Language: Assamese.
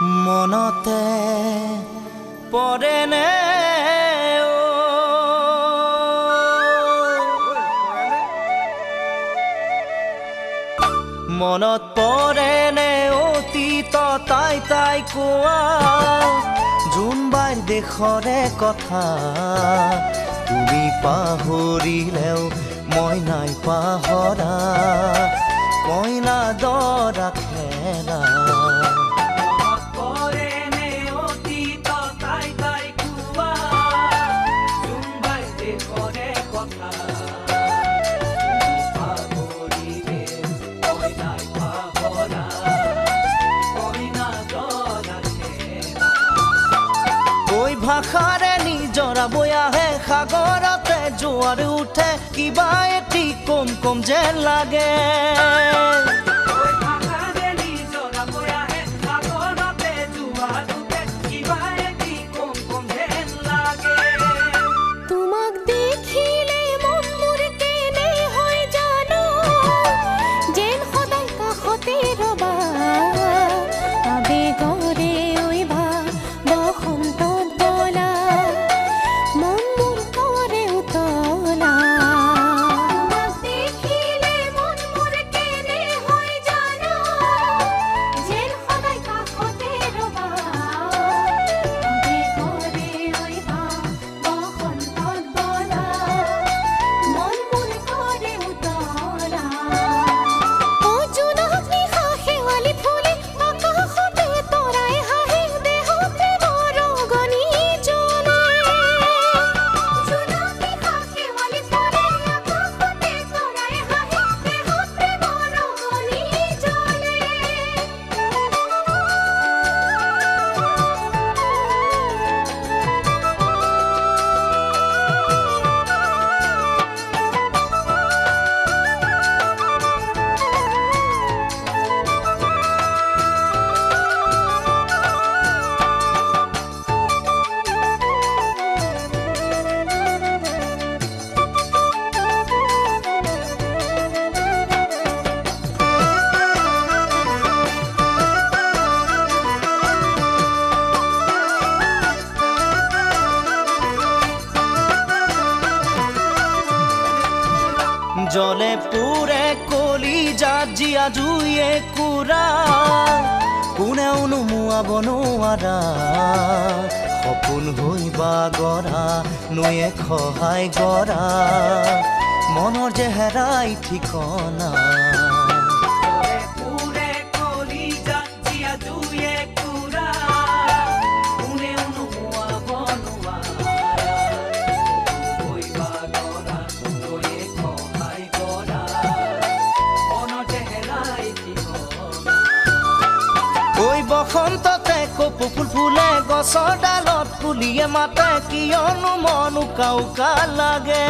মনতে পৰেনে মনত পৰেনে অতীত তাই তাই কোৱা জোনবাইৰ দেশৰে কথা তুমি পাহৰিলেও মই নাই পাহৰা কইনা দৰা খেলা। ভাষাৰে নিজৰা বৈ আহে সাগৰতে জোৱাৰ উঠে কিবা এটি কম কম যেন লাগে। তোমাক দেখিলে মন মোৰ কেনে হয় জানো, যেন সদায় কাষতে ৰবা আবেগৰে ঐবা বসন্তত বলা মন মোৰ কৰে উতলা। তোমাক দেখিলে মন মোৰ কেনে হয় জানো, যেন সদায় কাষতে ৰবা আবেগৰে ঐবা বসন্তত বলা মন মোৰ কৰে উতলা। অ জোনাক নিশা শেৱালি ফুলে আকাশতে তৰাই হাঁহে দেহত প্ৰেমৰ ৰগনি জ্বলে। জোনাক নিশা শেৱালি ফুলে আকাশতে তৰাই হাঁহে দেহত প্ৰেমৰ ৰগনি জ্বলে। জলে পুৰে কলিজা জীয়া জুয়ে কুৰা কোনেও নুমুৱাব নোৱাৰা সপোন হৈ বাগৰা নৈয়ে খহাই গৰা মনৰ যে হেৰাই ঠিকনা। ঐ বসন্ততে কপৌ ফুল ফুলে গছৰ ডালত কুলিয়ে মাতে কিয়নো মন উকা উকা লাগে।